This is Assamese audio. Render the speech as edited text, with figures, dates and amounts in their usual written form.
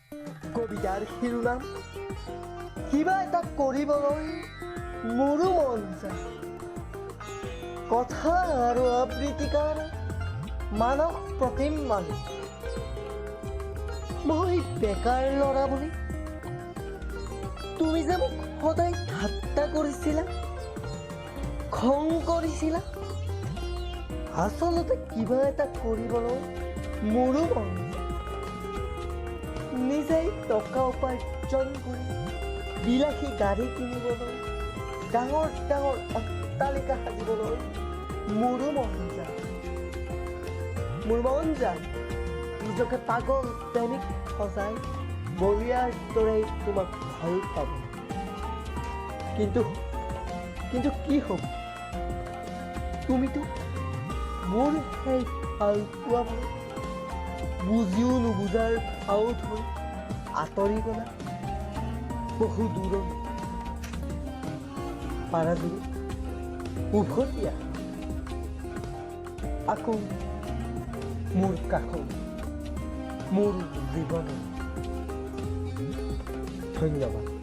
কবিতাৰ শিৰোনাম, কিবা এটা কৰিবলৈ মোৰো মন যায়। কথা আৰু আবৃত্তিকাৰ মানস প্ৰতিম মালিক। মই বেকাৰ ল'ৰা বুলি তুমি যে মোক সদায় ঠাট্টা কৰিছিলা, খং কৰিছিলা, আচলতে কিবা এটা কৰিবলৈ মোৰো মন যায়। নিজেই টকা উপাৰ্জন কৰি বিলাসী গাড়ী কিনিবলৈ, ডাঙৰ ডাঙৰ অট্টালিকা সাজিবলৈ মোৰো মন যায়। মোৰ মন যায় নিজকে পাগল প্ৰেমিক সজাই বলিয়াৰ দৰে তোমাক ভাল পাব। কিন্তু কি হ'ব, তুমিতো মোৰ সেই ভাল পোৱাবোৰ বুজিও নুবুজাৰ ভাও ধৰি আঁতৰি গ'লা বহু দূৰলৈ। পাৰা যদি উভতি আহা আকৌ মোৰ কাষলৈ, মোৰ জীৱনত। ধন্যবাদ।